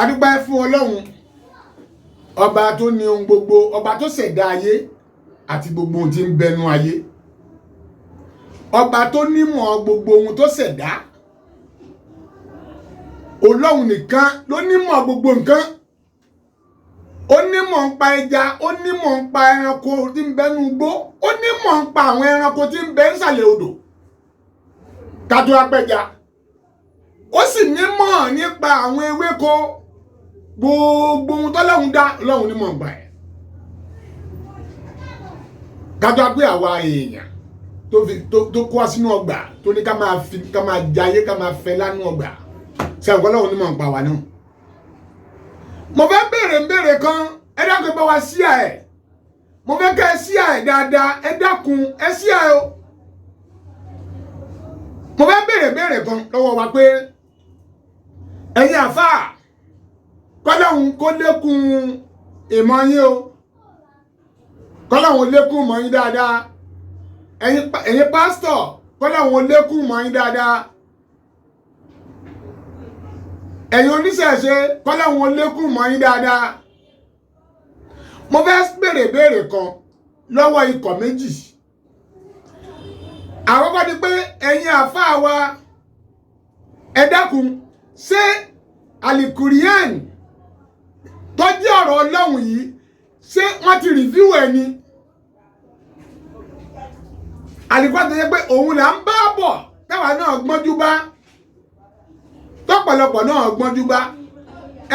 Adúpẹ́ fún Ọlọ́run, ọba tó ní ohun gbogbo, ọba tó ṣẹ̀dá ayé àti gbogbo ohun tí ń bẹnu ayé, ọba tó nímọ̀ gbogbo ohun tó ṣẹ̀dá. Ọlọ́run nìkan ló nímọ̀ gbogbo nǹkan. Ó nímọ̀ ń pa ẹja, ó nímọ̀ ń pa ẹranko tí ń bẹnu igbó, ó nímọ̀ ń pa àwọn ẹranko tí ń bẹ nísàlẹ̀ odò kátó apẹja, ó sì nímọ̀ nípa àwọn ewéko. Gbogbo ohun tọ́lọ́run dá, Ọlọ́run nímọ̀ ń pa ẹ̀. Kátó apẹ́ àwa èèyàn tó fi tó kó wá sínú ọgbà, tó ní ká máa fi ká máa jayé, ká máa fẹ́ lánú ọgbà sẹ́wọ̀n, Ọlọ́run nímọ̀ ń pa wa náà. Mo fẹ́ béèrè ń béèrè kan. Ẹ dákun, ẹ bá wa share ẹ̀. Mo fẹ́ kẹ́ ẹ share ẹ̀ dáadáa. Ẹ dákun, ẹ share ẹ̀ o. Mo fẹ́ béèrè béèrè kan lọ́wọ́ wa pé ẹ̀yin àfáà, kọ́lọ́hún kó lékun ìmọ̀ yín o, kọ́lọ́hún lékun ìmọ̀ yín dáadáa. Ẹ̀yin pásítọ̀, kọ́lọ́hún lékun ìmọ̀ yín dáadáa. Ẹ̀yin oníṣẹ̀ṣe, kọ́lọ́hún lékun ìmọ̀ yín dáadáa. Mo fẹ́ béèrè béèrè kan lọ́wọ́ ikọ̀ méjì. Àkọ́kọ́ ni pé ẹ̀yin àfáà wa, ẹ dákun, ṣé alikurian tó jẹ́ ọ̀rọ̀ Ọlọ́run yìí, ṣé wọ́n ti review ẹ̀ ni? Àlìkùránì tó yẹ pé òun là ń bá bọ̀, táwa náà gbọ́njú bá, tọ́pọ̀lọpọ̀ náà gbọ́njú bá,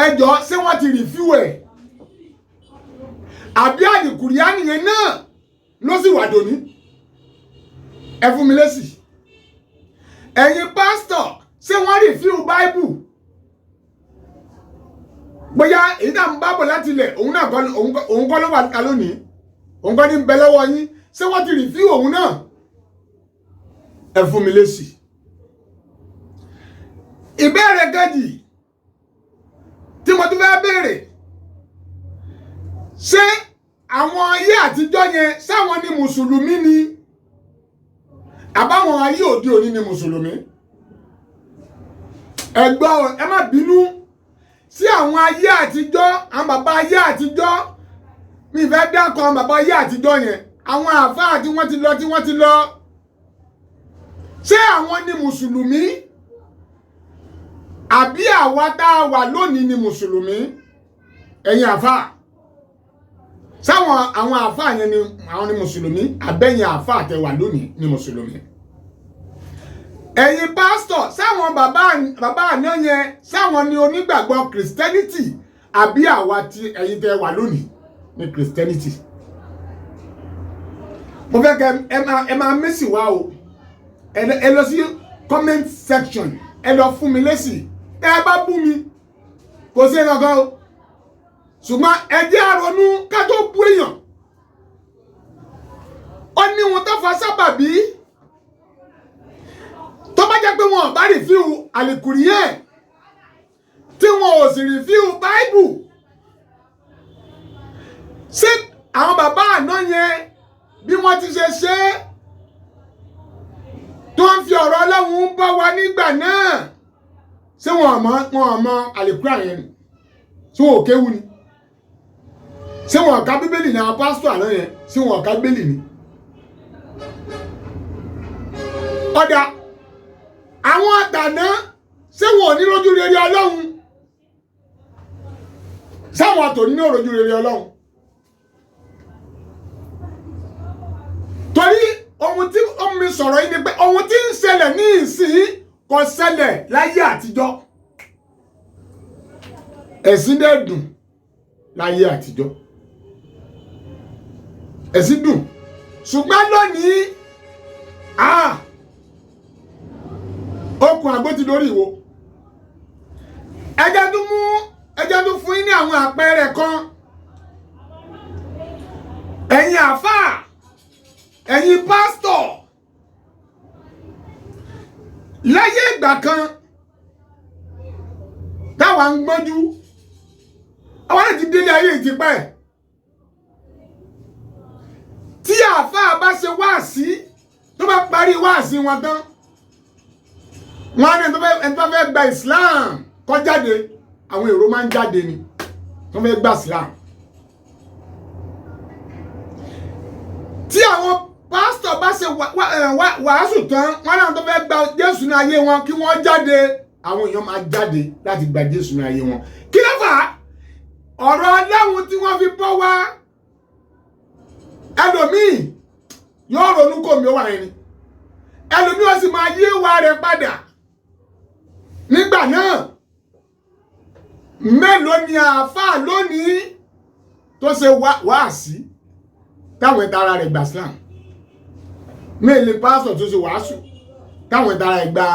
ẹ jọ̀ọ́, ṣé wọ́n ti review ẹ̀, àbí àlìkùránì yẹn náà ló sì wà dòní? Ẹ fún mi lésì. Ẹ̀yin pásítọ̀, ṣé wọ́n review báíbù? Bóyá èyí náà ń bá bọ̀ láti ilẹ̀, òun náà kọ́, òun kọ́ ló wà ká lónìí, òun kọ́ ní ń bẹ lọ́wọ́ yín. Ṣé wọ́n ti review òun náà? Ẹ fún mi lésì. Ìbéèrè kejì tí mo tún fẹ́ béèrè: ṣé àwọn ayé àtijọ́ yẹn, sáwọn ni mùsùlùmí ni, àbáwọn ayé òde òní ni mùsùlùmí? Ẹ gbọ́, ẹ má bínú sí àwọn ayé àtijọ́, àwọn bàbá ayé àtijọ́. Mi fẹ́ dákọ̀ àwọn bàbá ayé àtijọ́ yẹn, àwọn àfáà tí wọ́n ti lọ, tí wọ́n ti lọ. Ṣé àwọn ni mùsùlùmí, àbí àwa tá a wà lónìí ni mùsùlùmí? Ẹ̀yin àfáà, sáwọn àwọn àfáà yẹn ni àwọn ni mùsùlùmí, àbẹ́yìn àfáà tẹ wà lónìí ni mùsùlùmí? Ẹ̀yin pásítọ̀, sáwọn bàbá bàbá àná yẹn, sáwọn ni onígbàgbọ́ Christianity, àbí àwa tí ẹ̀yin tẹ wà lónìí ní Christianity? Mo fẹ́ kẹ́ ẹ máa mẹ́sì wá o. Ẹ lọ sí comment section, ẹ lọ fún mi lésì. Ẹ bá bú mi, kò sí ẹnìkan o, ṣùgbọ́n ẹ jẹ́ àrònú ká tó bú èèyàn. Ó ní wọn tó fa sábàbí tó bá jẹ́ pé wọn ò bá review àlìkùránì, tí wọn ò sì review báíbù. Ṣé àwọn bàbá àná yẹn, bí wọ́n ti ṣe ṣe é, tó ń fi ọ̀rọ̀ Ọlọ́run bọ́ wa nígbà náà, ṣé wọn ò mọ àlìkùránì yẹn ni? Ṣé wọn ò kéwu ni? Ṣé wọn ò ka Bíbélì ní? Àwọn pásítọ̀ àná yẹn, ṣé wọn ò ka Bíbélì ni? Ọ̀dà àwọn àtàná, ṣé wọn ò ní lójú rere Ọlọ́run? Sáwọn àtòní ní òròjú rere Ọlọ́run? Torí ohun tí ó mi sọ̀rọ̀ yìí ni pé ohun tí ń ṣẹlẹ̀ ní ìsìn kò ṣẹlẹ̀ láyé àtijọ́. Ẹ̀sìn dẹ̀ dùn láyé àtijọ́, ẹ̀sìn dùn, ṣùgbọ́n lónìí, ah, okùn àgbo ti dórí ìwo. Ẹjẹ́ tún mú, ẹjẹ́ tún fún yín ní àwọn àpẹẹrẹ kan. Ẹ̀yin àfáà, ẹ̀yin pásítọ̀, láyé ìgbà kan táwa ń gbọ́njú, àwọn náà ti délé ayé ìtìpẹ́, tí àáfàá bá ṣe wáàsí, tó bá parí wáàsí wọn tán, wọn á ní ẹni tó bá fẹ́ gba Islam kó jáde. Àwọn èrò máa ń jáde ni wọ́n fẹ́ gbà Islam. Tí àwọn pásítọ̀ bá ṣe wàásù tán, wọ́n náà tó fẹ́ gba Jésù ní ayé wọn kí wọ́n jáde. Àwọn èèyàn máa jáde láti gba Jésù ní ayé wọn. Kí ló fà á? Ọ̀rọ̀ Ọlọ́run tí wọ́n fi bọ́ wá. Ẹlòmíì yóò ronú kò mí ó wà ẹni, ẹlòmíì ó sì máa yí ìwà rẹ̀ padà. Nígbà náà, mélòó ni àáfàá lónìí tó ṣe wáàsí táwọn ẹ̀ta ara rẹ̀ gbà Islam? Mélòó pásítọ̀ tó ṣe wàásù táwọn ẹ̀ta ara rẹ̀ gba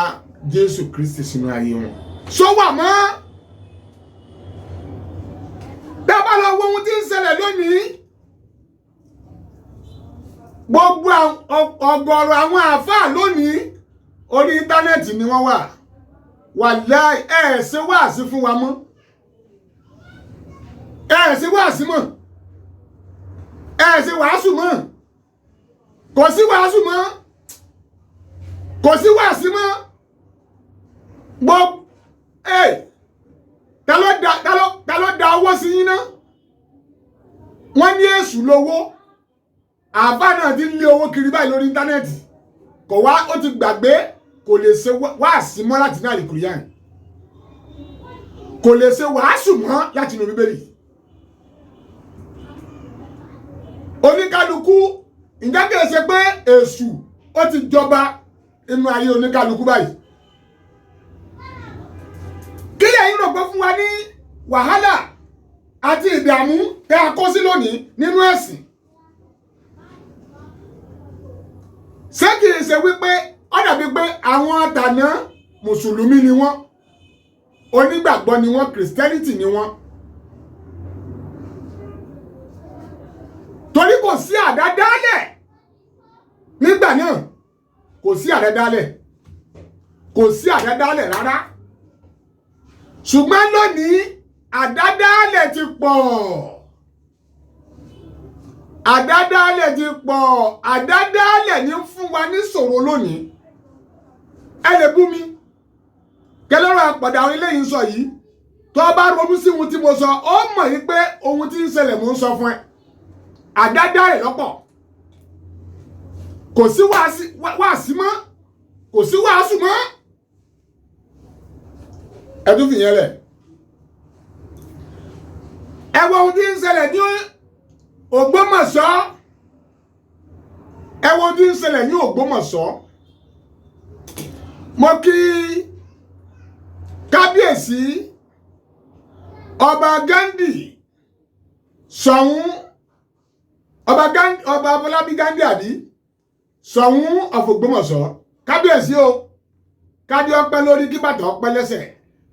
Jésù Kristi sínú ayé wọn? Sọ wà mọ́. Dábàá lọ wo ohun tí ń ṣẹlẹ̀ lónìí, gbogbo ọ̀gọ̀rọ̀ àwọn àáfàá lónìí, orí íńtánẹ́ẹ̀tì ni wọ́n wà. Wàláì, ẹ̀ ṣe wáàsí fún wa mọ́, ẹ̀ ṣe wáàsí mọ́, ẹ̀ ṣe wàásù mọ́. Kò sí wàásù mọ́, kò sí wàásù mọ́. Gbogbo ẹ̀, ta ló da owó sí yín ná? Wọ́n ní èṣù lówó. Àbá náà ti ń lé owó kiri báyìí lórí íńtánẹ́ẹ̀tì. Kò wá, ó ti gbàgbé, kò lè ṣe wáàsí mọ́ láti ní àlìkùránì, kò lè ṣe wàásù mọ́ láti inú Bíbélì. Oníkálukú, ǹjẹ́ kìí ṣe pé èṣù ó ti jọba inú ayé oníkálukú báyìí? Kí lẹ̀yin rò pé fún wa ní wàhálà àti ìdààmú tẹ́ a kó sí lónìí nínú ẹ̀sìn? Ṣé kìí ṣe wípé ó dàbí pé àwọn àtàná mùsùlùmí ni wọ́n, onígbàgbọ́ ni wọ́n, kìrìsìtẹ́nìtì ni wọ́n? Torí kò sí àdádálẹ̀ nígbà náà, kò sí àdádálẹ̀, kò sí àdádálẹ̀ rárá. Ṣùgbọ́n lónìí àdádálẹ̀ ti pọ̀, àdádálẹ̀ ti pọ̀. Àdádálẹ̀ ní fún wa ní ṣòro lónìí. Ẹ lè bú mi kẹlọ́rọ̀ àpàdà àwọn eléyìí ń sọ yìí. Tó bá ronú sí ohun tí mo sọ, ó mọ̀ yìí pé ohun tí ń ṣẹlẹ̀ mò ń sọ fún ẹ. Àdádálẹ̀ lọ́pọ̀, kò sí wáàsí mọ́, kò sí wàásù mọ́. Ẹ tún fìyẹn lẹ̀. Ẹ wo ohun tí ń ṣẹlẹ̀ ní Ògbómọ̀ṣọ́. Ẹ wo ohun tí ń ṣẹlẹ̀ ní Ògbómọ̀ṣọ́. Mo kí kábíyèsí ọba Gandhi Ṣọ̀ún, ọba Gandhi, ọba Afọlábí Gandhi àbí Ṣọ̀ún of Ògbómọ̀ṣọ́. Kábíyèsí o, kádé ọpẹ́ lórí, kí bàtà ọpẹ́ lẹ́sẹ̀,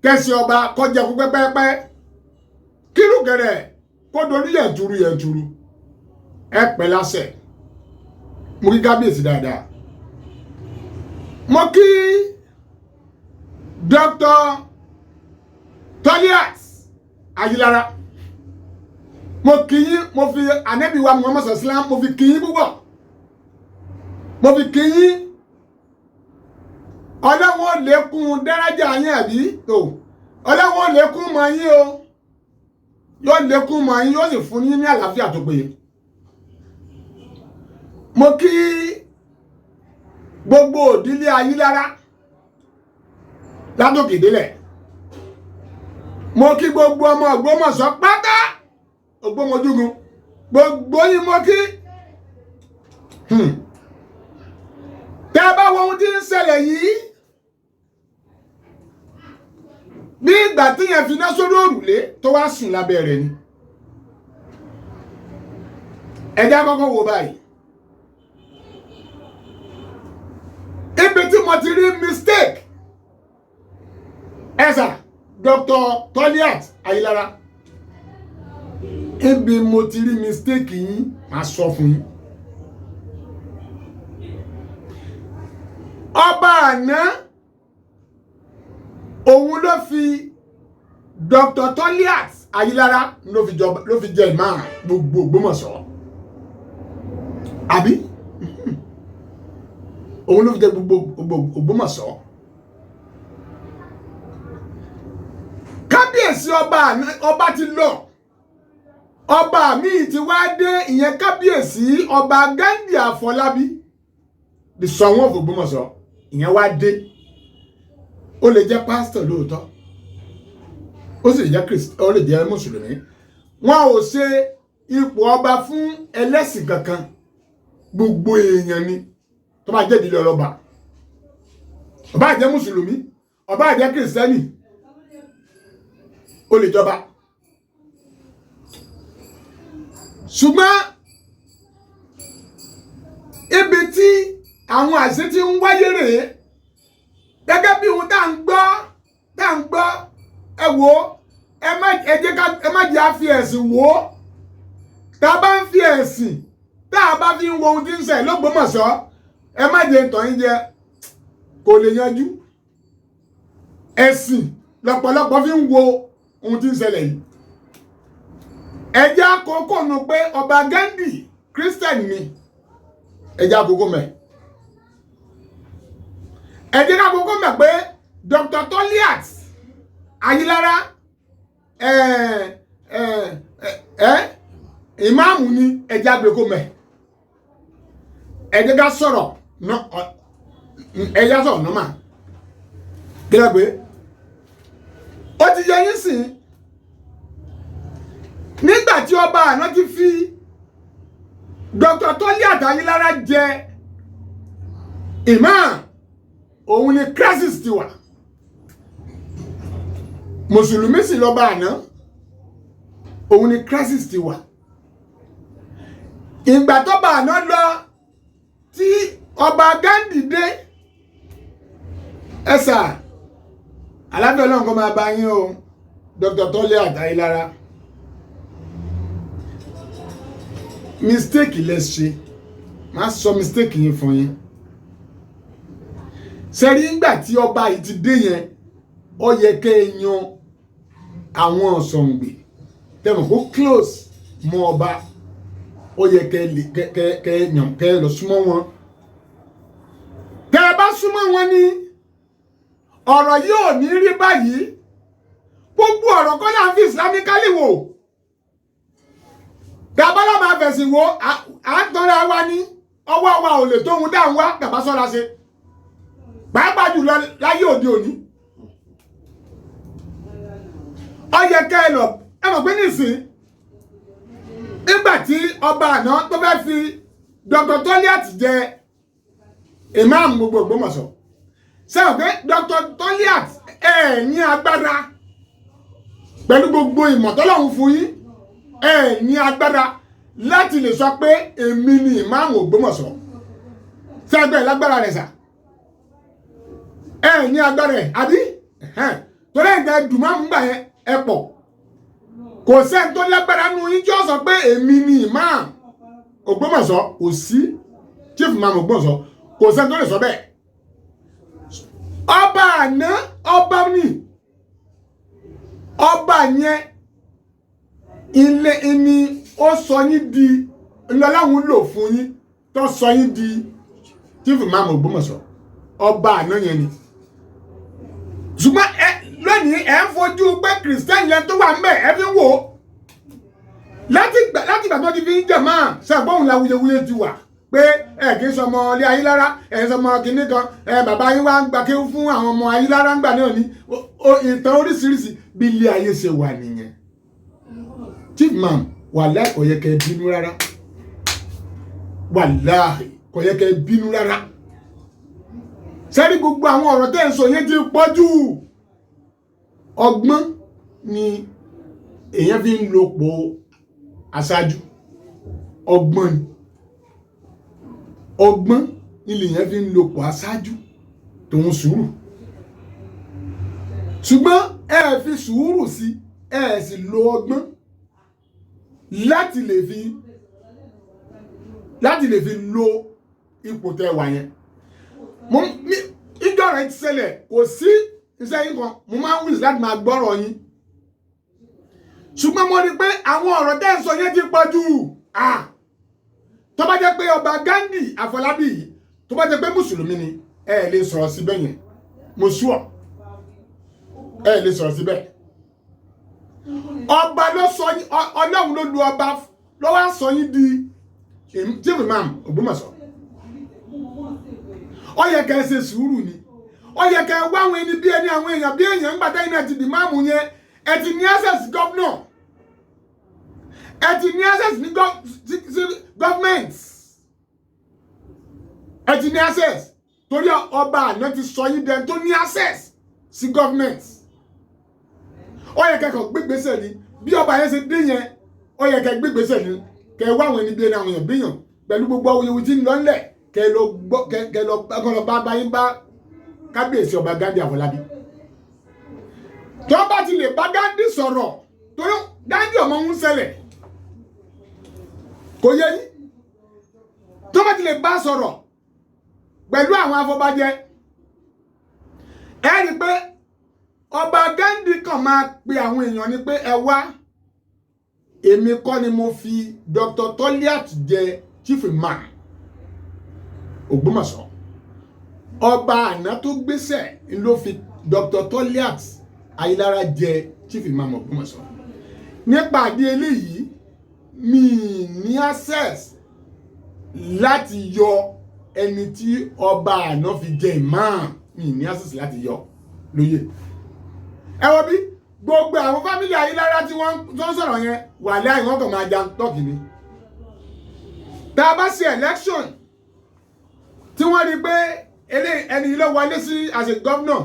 kẹsì ọba kọjá kú pẹ́pẹ́pẹ́, kírùkẹrẹ kó dorí yẹ̀ntúrú yẹ̀ntúrú, ẹ pẹ́ lásẹ̀. Mo kí kábíyèsí dáadáa. Mo kí Dr. Toliat Ayilara. Mo kí yín, mo fi Ànábì wa Muhammad sallam, mo fi kí yín púpọ̀, mo fi kí yín. Ọlọ́wọ́n lékún dẹ́rájà yín àbí tó, Ọlọ́wọ́n lékún mọ̀ yín o, yóò lékún mọ̀ yín, yóò sì fún yín ní àlàáfíà tó péye. Mo kí gbogbo òdílé Ayílára látòkè délẹ̀. Mo kí gbogbo ọmọ Ògbómọ̀ṣọ́ pátá, Ògbómọjúgun, gbogbo yín mo kí. Tẹ́ bá wo ohun tí ń ṣẹlẹ̀ yìí, bí ìgbà tíyẹn fi iná sórí òrùlé tó wá sùn lábẹ́ rẹ̀ ni. Ẹ̀jẹ̀ àkọ́kọ́ wo báyìí. Ibi tí mo ti rí mistake, ẹ̀sà Dr. Toliat Ayilara, ibi mo ti rí mistake yín, máa sọ fún yín. Ọba àná òun ló fi Dr. Toliat Ayilara ló fi jẹ ìmáà gbogbo Ògbómọ̀ṣọ́, àbí òun ló fi jẹ gbogbo Ògbómọ̀ṣọ́. Ká Kábíyèsí ọba ọba ti lọ, ọba míì ti wá dé, ìyẹn Kábíyèsí Ọba Ghandi Àfọlábí, the Ṣọ̀ún of Ògbómọ̀ṣọ́. Ìyẹn wá dé. Ó lè jẹ́ pásítọ̀ lóòótọ́, ó sì lè jẹ́ Christ, ó lè jẹ́ mùsùlùmí. Wọn ò ṣe ipò ọba fún ẹlẹ́sìn kankan, gbogbo èèyàn ni. Tó bá jẹ́ ìdílé ọlọ́ba, ó bá jẹ́ mùsùlùmí, ó bá jẹ́ kìrìsìtẹ́nì, ó lè jọba. Ṣùgbọ́n ibi tí àwọn àṣẹ ti ń wáyé rèé, gẹ́gẹ́ bí ohun tá à ń gbọ́. Ẹ wò ó, ẹ má ẹ jẹ́ ká ẹ má jẹ́ àfi ẹ̀sìn wò ó. Tá a bá ń fi ẹ̀sìn, tá a bá fi ń wo ohun tí ń ṣẹlẹ̀ l'Ógbómọ̀ṣọ́, ẹ má jẹ́ ntàn yín jẹ, kò lè yanjú. Ẹ̀sìn lọ́pọ̀lọpọ̀ fi ń wo ohun tí ń ṣẹlẹ̀ yìí. Ẹ jẹ́ àkókò nu pé Ọba Ghandi, Christian ni. Ẹ jẹ́ àkókò mẹ́, ẹ jẹ́ àkókò mẹ́ pé Dr. Toliat Ayilara, ẹ ẹ ẹ ìmáàmù ni. Ẹ jẹ́ àgbékò mẹ́. Ẹ jẹ́ ká sọ̀rọ̀, ẹ jẹ́ sọ̀rọ̀ nọ́mà kí ló pé ó ti yẹ yín sìn. Nígbà tí ọba àná ti fi Dr. Toliat Ayilara jẹ imam, òun ni crisis ti wà. Mùsùlùmí sì lọ́ba àná, òun ni crisis ti wà. Ìgbà tọ́ba àná lọ, tí Ọba Ghandi dé, ẹ̀sà alábẹ́ Ọlọ́run kó máa bá yín o. Dr. Toliat Ayilara, mistake lẹ ṣe. Máa sọ mistake yín fún yín. Sẹ́rí ńgbà tí ọba yìí ti dé yẹn, ó yẹ kẹ́ ẹ yan àwọn ọ̀sọ̀ǹgbè tẹ̀mọ̀ kó close mọ́ ọba. Ó yẹ kẹ́ ẹ kẹ́ ẹ yàn, kẹ́ ẹ lọ súnmọ́ wọn. Tẹ́ ẹ bá súnmọ́ wọn ní, ọ̀rọ̀ yìí ò ní rí báyìí. Gbogbo ọ̀rọ̀ kọ́ náà fi islamically wò. Tàbálà máa fẹ̀sìn wo, à ń tanra wa ní ọwọ́ wa ò lè tóhun dáhùn wá. Tàbá sọ́ra ṣe, pàápàá jùlọ láyé òde òní, ó yẹ kẹ́ ẹ lọ. Ẹ mọ̀ pé nísìn, nígbà tí ọba àná tó fẹ́ fi Dr. Toliat jẹ imam gbogbo Ògbómọ̀ṣọ́, sẹ́wọ̀n pé Dr. Toliat ẹ̀ ní agbára pẹ̀lú gbogbo ìmọ̀ tọ́lọ́run fún yín, ẹ̀ ní agbára láti lè sọ pé èmi ni ìmáàmù Ògbómọ̀ṣọ́. Sẹ́gbẹ́ lágbára rẹ̀ sà, ẹ̀ ní agbára ẹ̀ àbí? Torí ẹ̀ ń tẹ́ dùmáàmù gbà yẹn, ẹ pọ̀, kò sẹ́ni tó lágbára nù yín tí ó sọ pé èmi ni ìmáàmù Ògbómọ̀ṣọ́. Kò sí chief imam Ògbómọ̀ṣọ́, kò sẹ́ni tó lè sọ bẹ́ẹ̀. Ọba àná, ọba ní ọba yẹn ilé ni ó sọ yín di ńlọláhùn lò fún yín, tó sọ yín di chief imam Ògbómọ̀ṣọ́, ọba àná yẹn ni. Ṣùgbọ́n ẹ lónìí, ẹ ń fojú pé Christian yẹn tó wà ń bẹ̀, ẹ fi ń wò ó. Láti ìgbà tó ti fi ń jẹ̀ máa ṣàgbọ́n lawuyewuye ti wà pé ẹ kì í sọmọ ilé Ayílára, ẹ sọmọ kìnnì kan, ẹ bàbá yín wá ń gba kéwú fún àwọn ọmọ Ayílára ńgbà náà ní ìtàn oríṣiríṣi. Bí ilé ayé ṣe wà nìyẹn. Chief imam, wàláhì, kò yẹ kẹ́ bínú rárá. Wàláhì, kò yẹ kẹ́ bínú rárá. Sẹ́rí gbogbo àwọn ọ̀rọ̀ tẹ́ ń sọ yẹn ti pọ̀ jù. Ọgbọ́n ni èèyàn fi ń lopò aṣáájú. Ọgbọ́n ni, ọgbọ́n ni lèèyàn fi ń lopò aṣáájú tòun sùúrù. Ṣùgbọ́n ẹ fi sùúrù sí, ẹ sì lo ọgbọ́n láti lè fi lo ipò tẹ́ wà yẹn. Mo ní ìjọ rẹ̀ ti ṣẹlẹ̀, kò sí iṣẹ́ yín kan. Mo máa ń wíṣ láti máa gbọ́rọ̀ yín, ṣùgbọ́n mo rí i pé àwọn ọ̀rọ̀ tẹ́ ń sọ yẹn ti pọ̀ jù. Tó bá jẹ́ pé Ọba Ghandi Àfọlábí yìí, tó bá jẹ́ pé mùsùlùmí ni, ẹ lè sọ̀rọ̀ síbẹ̀ yẹn. Mo sùọ́, ẹ lè sọ̀rọ̀ síbẹ̀. Ọba ló sọ yín, Ọlọ́run ló lu ọba ló wá sọ yín di Chief Imam Ògbómọ̀ṣọ́. Ó yẹ kẹ́ ẹ ṣe sùúrù ni. Ó yẹ kẹ́ ẹ wá àwọn ẹni bí ẹni, àwọn èèyàn bí èèyàn. Ńgbà tẹ́yìn náà ti di máàmù yẹn, ẹ ti ní access governor, ẹ ti ní access ní sí government, ẹ ti ní access, torí ọba àná ti sọ yín dẹni tó ní access sí government. Ó yẹ kẹ́kọ̀ọ́ gbégbèsè ni. Bí ọba yẹn ṣe dé yẹn, ó yẹ kẹ́ gbégbèsè ni, kẹ́ wá àwọn ẹni bí ẹni, àwọn èèyàn bí èèyàn, pẹ̀lú gbogbo awuyewuye tí ń lọ ńlẹ̀, kẹ́ lọ gbọ́, kẹ́ lọ kọ́ lọ bá yín bá kábíyèsí Ọba Ghandi Àfọlábí. Tó bá ti lè bá Ghandi sọ̀rọ̀, torí Ghandi ọmọ ń ṣẹlẹ̀, kò yẹ yín, tó bá ti lè bá sọ̀rọ̀ pẹ̀lú àwọn afọbajẹ, ẹ rí i pé Ọba Ghandi kan máa pe àwọn èèyàn ni pé, "Ẹ wá, èmi kọ́ ni mo fi Dr. Toliat jẹ Chief Imam Ògbómọ̀ṣọ́. Ọba àná tó gbéṣẹ̀ ló fi Dr. Toliat Ayílára jẹ Chief Imam Ògbómọ̀ṣọ́. Nípa àdé eléyìí, mi ní access láti yọ ẹni tí ọba àná fi jẹ imam. Mi ní access láti yọ lóye." Ẹ wo bí gbogbo àwọn family Ayílára tí wọ́n tó ń sọ̀rọ̀ yẹn wà láì, wọ́n kàn máa jan tọ́kì ni. Tá a bá ṣe election, tí wọ́n rí pé ẹni ló wọlé sí as a governor,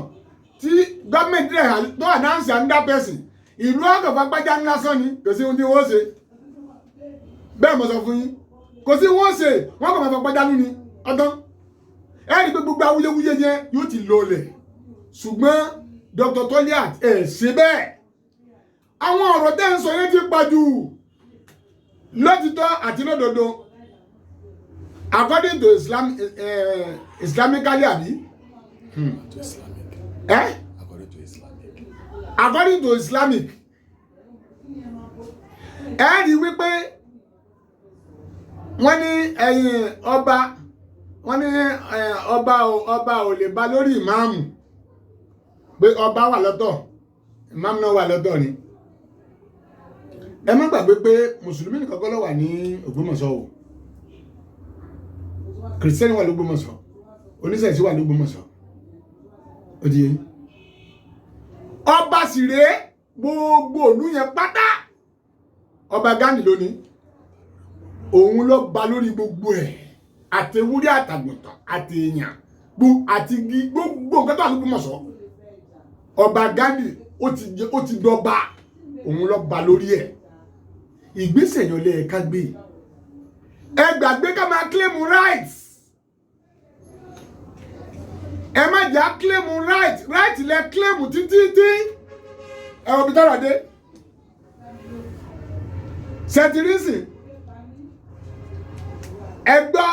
tí gọ́ọ̀mẹ̀ntì rẹ̀ tó announce another person, ìlú ọ̀gọ̀fà gbájá ńlá sán ni. Kò sí ohun tí wọ́n ṣe bẹ́ẹ̀. Mo sọ fún yín, kò sí wọ́n ṣe, wọ́n kàn máa fọ gbájá nú ni ọdán. Ẹ rí i pé gbogbo awuyewuye yẹn yóò ti lọlẹ̀. Ṣùgbọ́n Dr. Toliat, ẹ̀ ṣe bẹ́ẹ̀. Àwọn ọ̀rọ̀ tẹ́ ń sọ yẹn ti pọ̀ jù. Lótìtọ́ àti lódodo, according to Islam, Islamically àbí? To Islamic. Eh? According to Islamic. According to Islamic, ẹ rí wípé wọ́n ní ẹ̀yìn ọba, wọ́n ní ọba ò lè ba lórí ìmáàmù, pé ọba wà lọ́tọ̀, ìmáàmù náà wà lọ́tọ̀ ni. Ẹ má gbàgbé pé mùsùlùmí nìkan kọ́ ló wà ní Ògbómọ̀ṣọ́ o. Kìrìsìtẹ́nì wà lÓgbómọ̀ṣọ́, oníṣẹ̀ṣe wà lÓgbómọ̀ṣọ́. Ó di yẹn. Ọba sì rèé, gbogbo ìlú yẹn pátá, Ọba Ghandi lónìí, òun ló ba lórí gbogbo ẹ̀, àtewúrẹ́, àtàgùntàn, àti èèyàn, àti igi, gbogbo nǹkan tó wà lÓgbómọ̀ṣọ́, Ọba Ghandi ó ti dọba, òun ló ba lórí ẹ̀. Ìgbésẹ̀ yẹn lè ká gbé. Ẹ gbàgbé ká máa claim rights. Ẹ má jà claim right. Right lẹ claim títí tí ẹ wọ́n bí tọ́rọ̀ dé sẹtìrìsì. Ẹ gbọ́,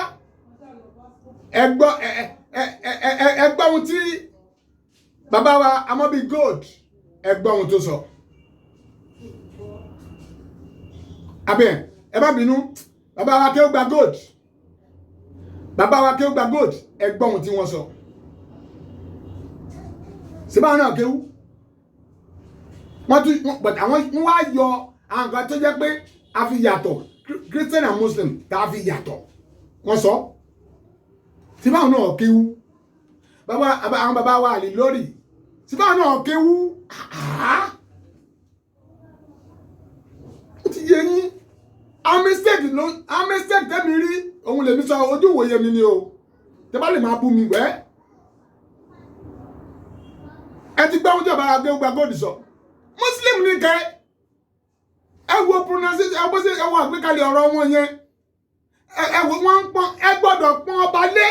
ẹ gbọ́, ẹ ẹ ẹ ẹ ẹ gbọ́ ohun tí bàbá wa Amobi Gold, ẹ gbọ́ ohun tó sọ. Abẹ ẹ má bínú, bàbá wa Kéwúgba Gold, bàbá wa Kéwúgba Gold, ẹ gbọ́ ohun tí wọ́n sọ. Síbáwọn náà kéwú, wọ́n tún, but àwọn wọ́n wá yọ àwọn nǹkan tó jẹ́ pé a fi yàtọ̀, Christian and Muslim, tá a fi yàtọ̀, wọ́n sọ. Síbáwọn náà kéwú, bàbá àwọn bàbá wa àlè lórí, síbáwọn náà kéwú. Àá, ó ti yé yín. Àwọn mistake ló, àwọn mistake tẹ́mi rí, òun lèmi sọ. Ojú ìwòye mi ni o. Tẹ́ bá lè máa bú mi wẹ́, ẹ ti gbọ́ ohun tí ọba Akéwùgbà Gold sọ. Muslim ní kẹ́ ẹ wo pronunciation, ẹ wo ṣe, ẹ wo àgbékalẹ̀ ọ̀rọ̀ wọn yẹn, ẹ wo wọn ń pọ́n. Ẹ gbọ́dọ̀ pọ́n ọba lé,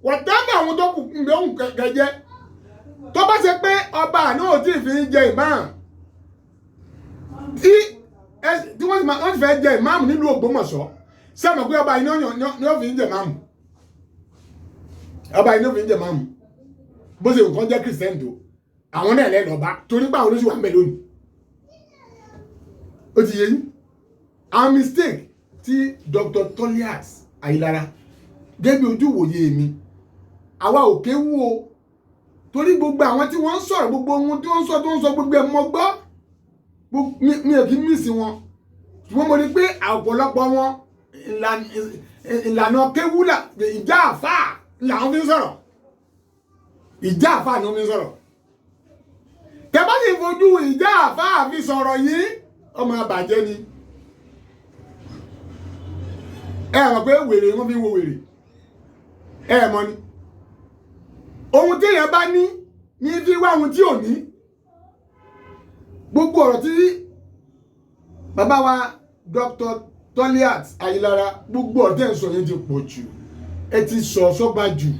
whatever àwọn tó kù ń bẹ òun kẹjẹ. Tó bá ṣe pé ọba àná ò tí ì fi ń jẹ ìmáàmù, tí wọ́n sì máa wọ́n sì fẹ́ jẹ ìmáàmù nílùú Ògbómọ̀ṣọ́, sẹ́mi pé ọba iná ni ó fi ń jẹ ìmáàmù? Ọba iná fi ń jẹ ìmáàmù. Bó ṣe nǹkan jẹ́ Christian tó, àwọn náà lẹ́nu ọba, torí pé àwọn olóṣù wà ń bẹ lónìí. Ó ti yé yín. Àwọn mistake tí Dr. Toliat Ayílára, gẹ́gẹ́ bí ojú ìwòye mi, àwa ò kéwú o, torí gbogbo àwọn tí wọ́n ń sọ̀rọ̀, gbogbo ohun tí wọ́n ń sọ, tó ń sọ, gbogbo ẹ̀ mọ́ gbọ́. Mi ò kí miss wọn, ṣùgbọ́n mo rí pé ọ̀pọ̀lọpọ̀ wọn, ìlànà kéwúlà, ìjà àfáà làwọn fi ń sọ̀rọ̀. Ìjà àfáà ni wọ́n fi ń sọ̀rọ̀. Tẹ́bá sì fojú ìjà àfáà fi sọ̀rọ̀ yìí, ọmọ àbàjẹ́ ni. Ẹ mọ̀ pé wèrè wọ́n fi ń wo wèrè. Ẹ mọ̀ ni ohun tí èèyàn bá ní ní fi wá ohun tí ò ní. Gbogbo ọ̀rọ̀ tí bàbá wa Dr. Toliat Ayilara, gbogbo ọ̀rọ̀ tí ẹ̀ ń sọ yẹn ti pọ̀ jù. Ẹ ti sọ sọ́ba jù.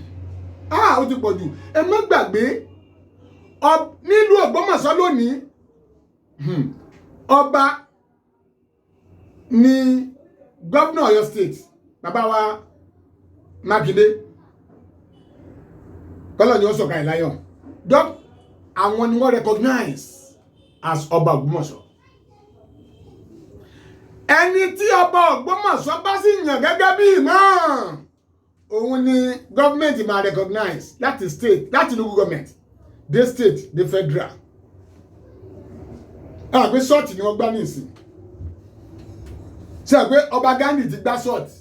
Ah, ó ti pọ̀ jù. Ẹ má gbàgbé, nílùú Ògbómọ̀ṣọ́ lónìí, ọba ní gómìnà Ọ̀yọ́ State, bàbá wa Mákindé, kọ́lọ̀ ni ó sọ̀ka ìláyọ̀. Àwọn ni wọ́n recognize as ọba Ògbómọ̀ṣọ́. Ẹni tí ọba Ògbómọ̀ṣọ́ bá sì yàn gẹ́gẹ́ bí imam, òun ni gọ́ọ̀mẹ̀ntì máa recognize, láti state, láti local government dé state dé federal. Ẹ wà pé sọ́ọ̀tì ni wọ́n gbá ní ìsìn. Ṣe pé ọba Ghandi ti gbá sọ́ọ̀tì,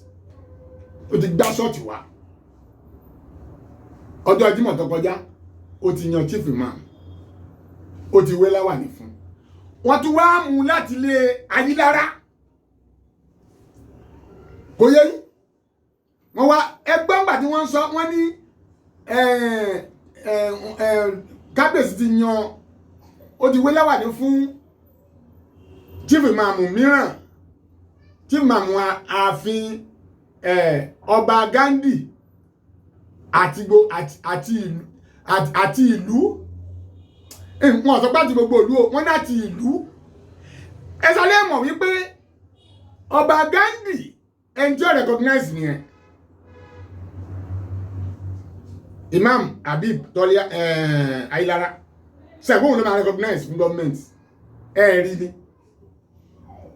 ó ti gbá sọ́ọ̀tì wá. Ọjọ́ Jímọ̀ tó kọjá, ó ti yan chief imam, ó ti wé láwàní fún. Wọ́n tún wá mú láti ilé Ayílára. Kò yé yín? Wọ́n wá ẹgbẹ́ ńgbà tí wọ́n ń sọ, wọ́n ní kábíyèsí ti yan, ó ti wé láwàní fún chief imam mìíràn, chief imam ààfin ọba Ghandi àti ìlú. Wọn sọ pé àti gbogbo ìlú o, wọn láti ìlú. Ẹ sáré mọ̀ wípé ọba Ghandi, ẹni tí ó recognize nìyẹn, Imam Habib Tọ́lá Ayílára, sẹ́gun ló máa recognize fún gọ́ọ̀mẹ̀ntì. Ẹ rí ni,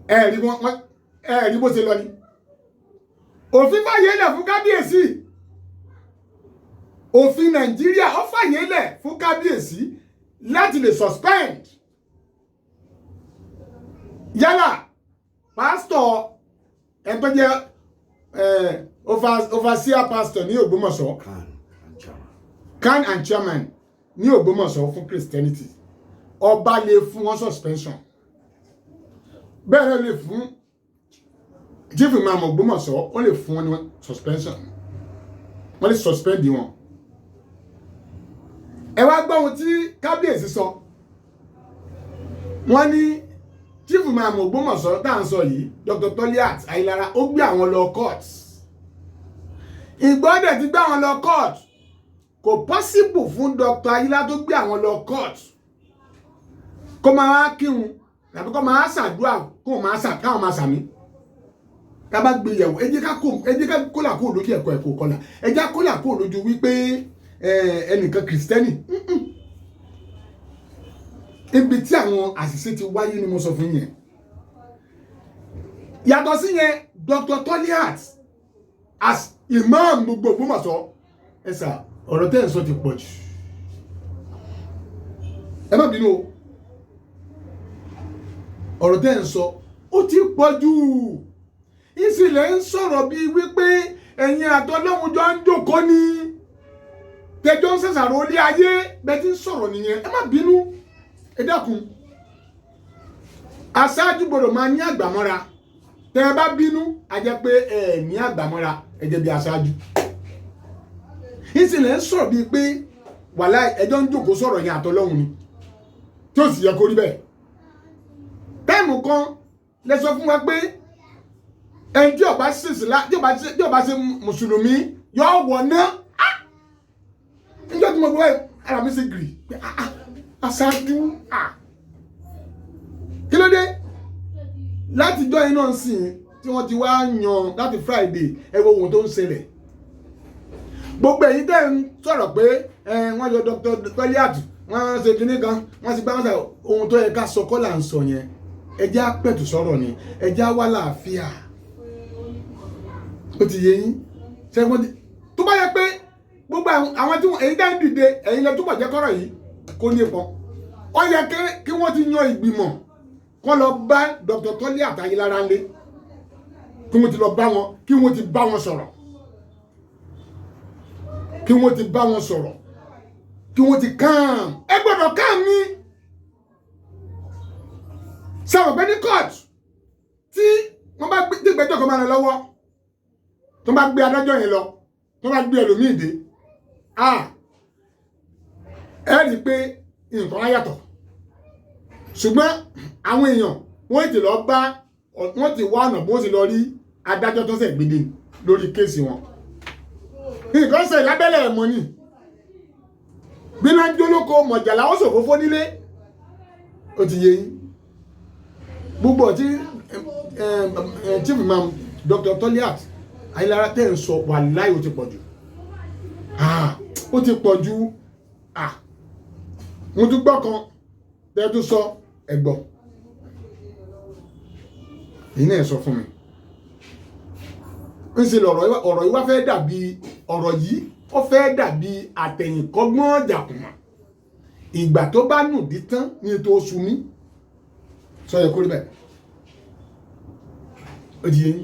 ẹ rí wọn, ẹ rí bó ṣe lọ ni. Òfin fàyè lẹ̀ fún kábíyèsí. Òfin Nàìjíríà, ó fàyè lẹ̀ fún kábíyèsí láti lè suspend yálà pásítọ̀, ẹni tó jẹ́ overseer pastor ní Ògbómọ̀ṣọ́, CAN and chairman. CAN and chairman ní Ògbómọ̀ṣọ́ fún Christianity. Ọba lè fún wọn suspension. Bẹ́ẹ̀ ló lè fún chief imam Ògbómọ̀ṣọ́, ó lè fún wọn ní suspension, wọ́n lè suspend wọn. Ẹ wá gbọ́ ohun tí kábíyèsí sọ. Wọ́n ní chief imam Ògbómọ̀ṣọ́ tá à ń sọ yìí, Dr. Toliat Ayilara, ó gbé àwọn lọ court. Ìgbọ́dẹ̀ ti gbé àwọn lọ court. Kò possible fún Dr. Ayilara tó gbé àwọn lọ court kó máa wá kírun tàbí kó máa ṣàdúrà, kó máa ṣà káwọn máa ṣàmì. Ká bá gbé yẹ̀wò, ẹ jẹ́ ká kólà kó lójú ẹ̀kọ́ ẹ̀kọ́ kọlà. Ẹ jẹ́ kólà kó lójú wípé ẹnìkan Kìrìsìtẹ́nì. Ibi tí àwọn àṣìṣe ti wáyé ni mo sọ fún yẹn. Yàtọ̀ sí yẹn, Dr. Toliat as imam gbogbo Ògbómọ̀ṣọ́, ẹ sà, ọ̀rọ̀ tẹ́ ẹ̀ sọ ti pọ̀ jù. Ẹ má bínú o, ọ̀rọ̀ tẹ́ ẹ̀ ń sọ ó ti pọ̀ jù. Ìsìlẹ̀ ń sọ̀rọ̀ bíi wípé ẹ̀yin àtọlọ́hun jọ ń jókòó ni, tẹjọ́ ń ṣẹ̀ṣàrò ilé ayé. Bẹ́ẹ̀ tí ń sọ̀rọ̀ nìyẹn. Ẹ má bínú, ẹ dákun. Aṣáájú gbọ́dọ̀ máa ní àgbàmọ́ra. Tẹ́ ẹ bá bínú, a jẹ́ pé ẹ ní àgbàmọ́ra. Ẹ jẹ́ bí aṣáájú. Ìsìlẹ̀ ń sọ̀rọ̀ bíi pé wàláì, ẹjọ́ ń jókòó sọ̀rọ̀ yẹn àtọlọ́hun ni, tí ó sì yẹ kó rí bẹ́ẹ̀. Time kan lẹ sọ fún wa pé ẹni tí ó bá ṣe ìsìlá, tí ó bá ṣe mùsùlùmí, yóò wọ̀ ná. Níjọ́ tí mo gbọ́ ẹ̀, ara mi ṣe gìrì pé ah ah, aṣáájú, ah, kí ló dé? Látijọ́ iná sìn tí wọ́n ti wá yan láti Friday, ẹ wo ohun tó ń ṣẹlẹ̀. Gbogbo èyí tẹ́ ń sọ̀rọ̀ pé wọ́n yọ Dr. Toliat, wọ́n ṣe kinní kan, wọ́n sì gbá wọn sọ ohun tó yẹ ká sọ kọ́ là ń sọ yẹn. Ẹ jẹ́ á pẹ̀tù sọ̀rọ̀ ni, ẹ jẹ́ á wá láàfíà. Ó ti yé yín? Ṣé wọ́n ti tó bá yẹ pé gbogbo àwọn tí wọ́n èyí dá ń dìde, ẹ̀yin lẹ túbọ̀ jẹ́ kọ́rọ̀ yìí kó ní pọn. Ó yẹ kí wọ́n ti yan ìgbìmọ̀. Kọ́ lọ bá Dr. Toliat Ayilara ńlé, kí wọ́n ti lọ bá wọn, kí wọ́n ti bá wọn sọ̀rọ̀, kí wọ́n ti bá wọn sọ̀rọ̀, kí wọ́n ti kàn. Ẹ gbọ́dọ̀ kàn mí sáwọn pé ní court, tí wọ́n bá gbé ìgbẹ́jọ́ kan máa lọ lọ́wọ́, tó bá gbé adájọ́ yẹn lọ, tó bá gbé ẹlòmíì dé, ah, ẹ rí i pé nǹkan á yàtọ̀. Ṣùgbọ́n àwọn èèyàn wọ́n ti lọ bá wọ́n, ti wá ọ̀nà bó ti lọ rí adájọ́ tó ṣẹ̀ gbédè lórí case wọn. Nǹkan ṣe lábẹ́lẹ̀ ẹ̀mọ́ ni gbiná jólóko mọ̀jàlá, ó ṣòfófó nílé. Ó ti yé yín. Gbogbo ọtí Chief Imam Dr. Toliat Ayilara tẹ́ ń sọ, wàláhì, ó ti pọ̀ jù. Ah, ó ti pọ̀ jù. Ah, mo tún gbọ́ kan tẹ́ tún sọ ẹ̀gbọ́ èyí náà. Sọ fún mi ń ṣe lọ̀rọ̀. Ọ̀rọ̀ yìí wá fẹ́ dàbí, ọ̀rọ̀ yìí ó fẹ́ dàbí àtẹ̀yìnkọ́gbọ́n jàkùmọ̀. Ìgbà tó bá nùdí tán ní ètò oṣù mi sọ yẹ kó rí bẹ́ẹ̀. Ó di yẹn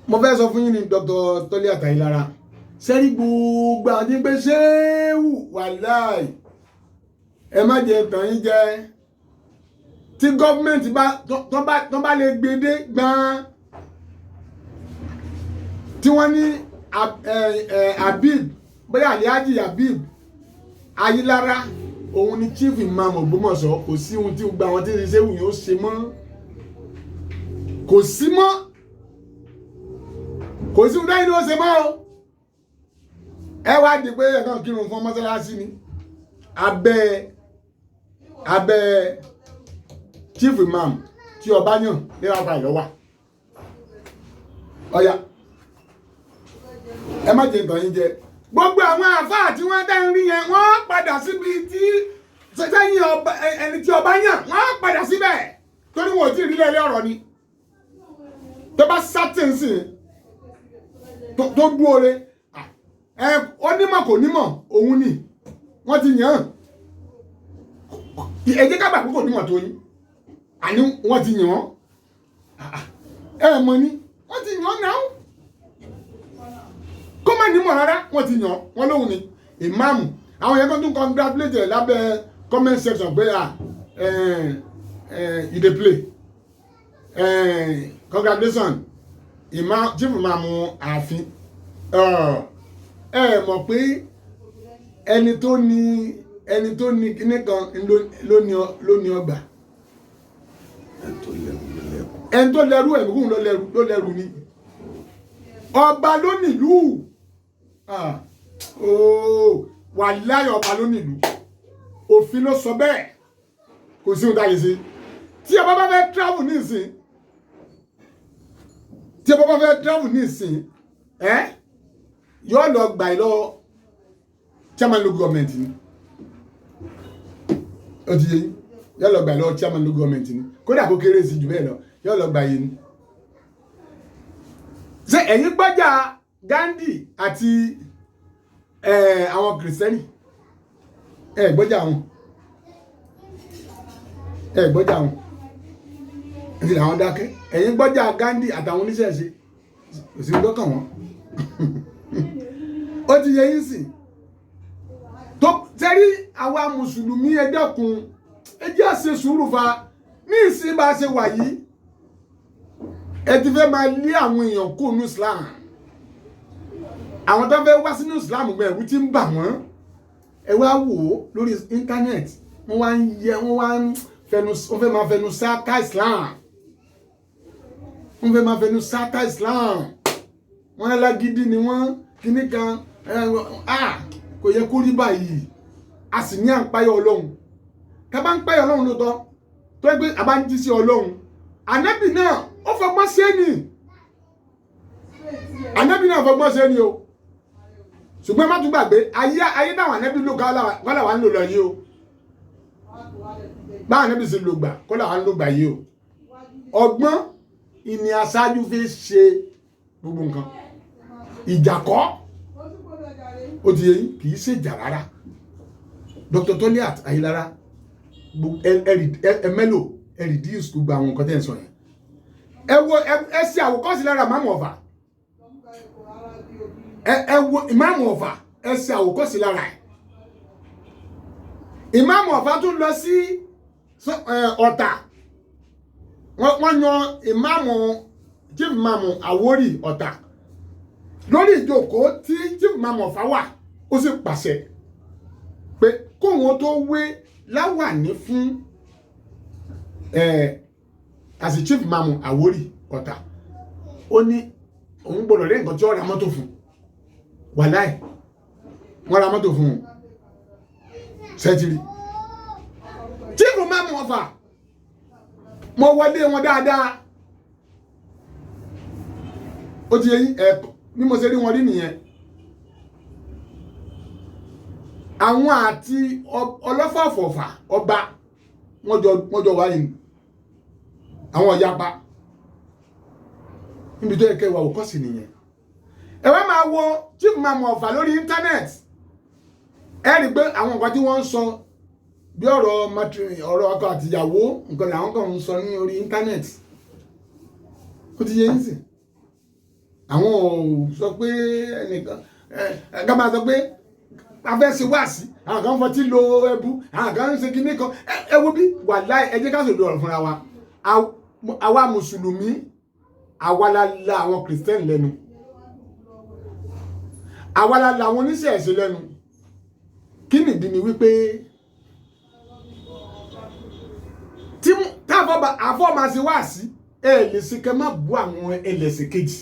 mo fẹ́ sọ fún yín ní Dr. Toliat Ayilara. Sẹ́rí gbogbo àwọn tí ń pẹ́ ṣéwù, wàláì, ẹ má jẹ tàn yín jẹ. Tí gọ́ọ̀mẹ̀ntì bá tó bá lè gbé dé gbọ́n tí wọ́n ní Habib, bóyá Alhaji Habib Ayilara, òun ni Chief Imam Ògbómọ̀ṣọ́, kò sí ohun tí gbogbo àwọn tí ń ṣe wù yóò ṣe mọ́. Kò sí mọ́, kò sí ohun táyìn ní ó ṣe mọ́ o. Ẹ wá di pé ẹ̀kan kírun fún mọ́sálásí ni abẹ́ Chief Imam tí ọba yàn ní apá ìlọ́wà ọ̀yà. Ẹ má jẹ nǹkan yín jẹ. Gbogbo àwọn àfáà tí wọ́n dá ń rí yẹn, wọ́n padà síbi tí sẹ́yìn ọba, ẹni tí ọba yàn, wọ́n padà síbẹ̀, torí wọn ò tí ì rí lẹ́lẹ́ ọ̀rọ̀ ni. Tó bá sátìnsìn tó dúore ẹ, onímọ̀ kò nímọ̀, òun ni wọ́n ti yàn án. Ẹ jẹ́ ká gbà pé kò nímọ̀ tó yín, àní wọ́n ti yàn án. Ẹ mọ̀ ni wọ́n ti yàn án náà, kó má nímọ̀ rárá, wọ́n ti yàn wọ́n lóhùn ni ìmáàmù. Àwọn yẹn kan tún congratulate ẹ̀ lábẹ́ comment section pé, "Ah, you dey play. Congratulations, imam, Chief Imam ààfin." Ẹ mọ̀ pé ẹni tó ní kíní kan ló ní ọgbà. Ẹni tó lẹ́rù ló lẹ́rù. Ẹni tó lẹ́rú ẹ̀mí kóun ló lẹ́rù ni. Ọba ló nílùú. Ah, ooo, wàláhì, ọba ló nílùú. Òfin ló sọ bẹ́ẹ̀. Kò sí ohun tá a lè ṣe. Tí ọba bá fẹ́ travel ní ìsìn, tí ọba bá fẹ́ travel ní ìsìn, ẹ yóò lọ gbà ẹ lọ chairman local government ni. Ó ti yé yín. Yóò lọ gbà lọ chairman local government ni. Kódà kó kéré sí jù bẹ́ẹ̀ lọ, yóò lọ gbà yìí ni. Ṣé ẹ̀yin gbọ́jà Gandhi àti àwọn Kìrìsìtẹ́nì? Ẹ gbọ́jà wọn, ẹ gbọ́jà wọn ní làwọn dákẹ́. Ẹ̀yin gbọ́jà Gandhi àtàwọn oníṣẹ̀ṣe, kò sí gbọ́kàn wọn. Ó ti yẹ yín sìn tó tẹ́rí. Àwa mùsùlùmí, ẹ dẹ́kun, ẹ jẹ́ á ṣe sùúrù fa. Ní ìsìn bá a ṣe wà yìí, ẹ ti fẹ́ máa lé àwọn èèyàn kó nínú Islam. Àwọn tó fẹ́ wá sínú Islam gbẹ, ẹ̀rù ti ń bà wọ́n. Ẹ wá wò ó lórí internet, wọ́n wá ń yẹ, wọ́n wá ń fẹnu, wọ́n fẹ́ máa fẹnu sáká Islam, wọ́n fẹ́ máa fẹnu sáká Islam. Wọ́n lálágídí ni wọ́n, kíní kan. Ah, kò yẹ kó rí báyìí. A sì ní à ń páyọ̀ Ọlọ́run. Ká bá ń páyọ̀ Ọlọ́run lóòótọ́, tó yẹ pé a bá ń jí sí Ọlọ́run, ànábì náà ó fọgbọ́n ṣe é ni. Ànábì náà fọgbọ́n ṣe é ni o. Ṣùgbọ́n má tún gbàgbé, ayé táwọn ànábì lò kọ́ làwọn ń lò lọ yìí o. Báwọn ànábì sì lò gbà kọ́ làwọn ń lò gbà yìí o. Ọgbọ́n ìní aṣáájú fi ṣe gbogbo nǹkan, ìjà kọ́. Ó ti yẹ yín, kì í ṣèjà rárá. Dr. Toliat Ayilara, ẹ mélòó Ẹ reduce gbogbo àwọn nǹkan tẹ́ ń sọ yẹn. Ẹ wo, ẹ ṣe àwòkọ́sí lára Ìmáàmù Ọ̀fà. Ẹ wo Ìmáàmù Ọ̀fà, ẹ ṣe àwòkọ́sí lára ẹ̀. Ìmáàmù Ọ̀fà tún lọ sí Ọ̀tà. Wọ́n yan ìmáàmù, chief ìmáàmù Àwórì Ọ̀tà. Lórí ìjókòó tí chief ìmáàmù Ọ̀fà wà, ó sì pàṣẹ pé kóun tó wé láwàní fún as a chief ìmáàmù Àwórì Ọ̀tà, ó ní òun gbọ́dọ̀ rí nǹkan tí ó ra mọ́tò fún. Wàláì, wọ́n ra mọ́tò fún un. Sẹ́tìrì chief ìmáàmù Ọ̀fà, mo wọlé wọn dáadáa. Ó ti yẹ yín ẹ bí mo ṣe rí wọn rí nìyẹn. Àwọn àti ọlọ́fàfọ̀fà ọba, wọ́n jọ wáyé ni àwọn ọ̀yapa níbi tó yẹ kẹ́ wà òkọ́sì nìyẹn. Ẹ wá máa wo chief imam Ọ̀fà lórí internet, ẹ rí i pé àwọn nǹkan tí wọ́n ń sọ bí ọ̀rọ̀ ọ̀rọ̀ ọkọ àtìyàwó nǹkan làwọn kan ń sọ ní orí internet. Ó ti yé yín sìn. Àwọn ò sọ pé ẹnìkan ẹ ẹ ká máa sọ pé a fẹ́ ṣe wáàsí, àwọn kan fọtí lo ẹbu, àwọn kan ń ṣe kinní kan. Ẹ wo bí, wàláì, ẹ jẹ́ ká sòdò ọ̀rọ̀ fúnra wa. Àwa mùsùlùmí, àwa la la àwọn kìrìsìtẹ́nì lẹ́nu, àwa la la àwọn oníṣẹ̀ṣe lẹ́nu. Kí nìdí ni wípé tí àfọ́ máa ṣe wáàsí, ẹ lè ṣe kẹ́ má bú àwọn ẹlẹ́sìn kejì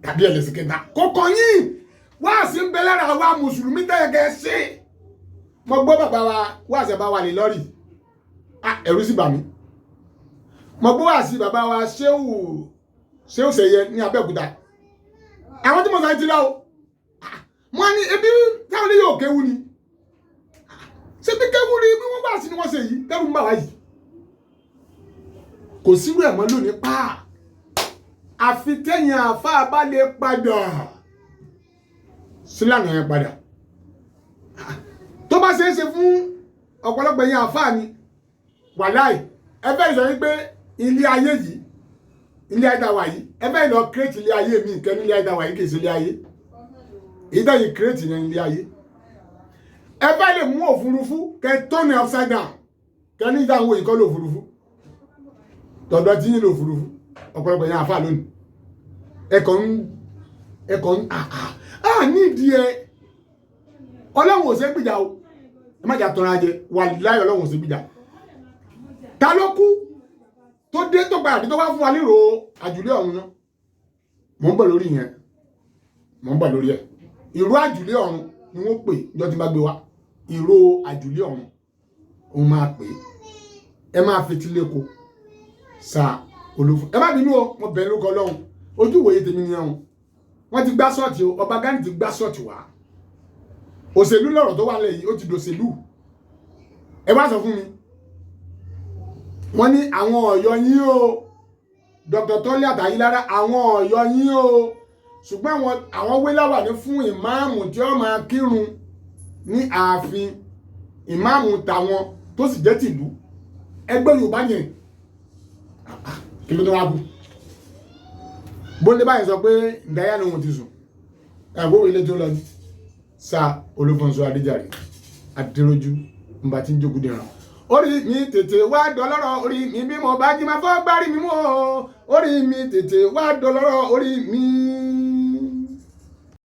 tàbí ẹlẹ́sìn kẹta kókó yín. Wáàsí ń bẹ lára àwa mùsùlùmí tẹ́yẹ̀kẹ́ ṣe. Mo gbọ́ bàbá wa wáàsí bá wà lè lọ́rì, ẹ̀rù sì bà mí. Mo gbọ́ wáàsí bàbá wa ṣéwù ṣéwù Ṣẹ̀yẹ ní Abẹ́òkúta. Àwọn tí mo sọ ti lọ o. Wọ́n ní ebi táwọn ilé yóò kéwu ni. Ṣé bí kéwu ni bí wọ́n bá sí ni wọ́n ṣe yìí, tẹ́rù ń bà wá yìí. Kò sírú ẹ̀ mọ́ lónìí pa, àfi tẹ̀yìn àáfàá bá lè padà sílànà yẹn padà. Tó bá ṣe é ṣe fún ọ̀pọ̀lọpọ̀ ẹ̀yin àáfàá ni, wàláì, ẹ fẹ́ sọ wípé ilé ayé yìí, ilé ayé dáwà yìí, ẹ fẹ́ lọ create ilé ayé mi nǹkan ní ilé ayé dáwà yìí kì í ṣe ilé ayé èyí tẹ̀yìn create yẹn ilé ayé. Ẹ fẹ́ lè mú òfurufú kẹ turn it upside down, kẹ ní ìdáhùn ìkọlù òfurufú tọ̀dọ̀ tí yín lò òfurufú. Ọ̀pọ̀lọpọ̀ ẹ̀yin àáfàá lónìí, ẹ̀kọ́ ń nídìí ẹ. Ọlọ́run ò ṣe gbìjà o, ẹ má jà tọrọ ajẹ. Wàláhì, Ọlọ́run ò ṣe gbìjà. Ta ló kú tó dé tó padà dé tó wá fún wa nírò àjùlé ọ̀run náà? Mò ń bọ̀ lórí yẹn, mò ń bọ̀ lórí ẹ̀. Ìró àjùlé ọ̀run ni wọ́n pè jọ tí n bá gbé wa. Ìró àjùlé ọ̀run òun máa pè é. Ẹ máa fetí lẹ́kọ̀ọ́ sa olófin. Ẹ má bínú o, mo bẹ̀ lórúkọ Ọlọ́run. Ojú ìwòye tèmi ni ẹ̀hún. Wọ́n ti gbá sọ́ọ̀tì o, ọba Gani ti gbá sọ́ọ̀tì wá. Òṣèlú lọ̀rọ̀ tó wà lẹ̀ yìí, ó ti dòṣèlú. Ẹ wá sọ fún mi, wọ́n ní àwọn ọ̀yọ́ yín o, Dr. Tọ́lé Àtàyílára, àwọn ọ̀yọ́ yín o, ṣùgbọ́n àwọn wé láwàní fún ìmáàmù tí ó máa kírun ní ààfin ìmáàmù tàwọn tó sì jẹ́ tìlú ẹgbẹ́ Yorùbá yẹn. Kí ló tó wá kú bóńdé báyìí sọ pé ǹdáyà ni òun ti sùn ẹ̀gbọ́n ilé tó lọ ní sa Olúfúnṣọ́ Adéjàre Adéròjú nba tí ń jókòó dìran. Orí mi tètè wá dọlọ́rọ̀, orí mi bí mo bá jí máa fọ́ gbárí mi mú o. Orí mi tètè wá dọlọ́rọ̀, orí mi.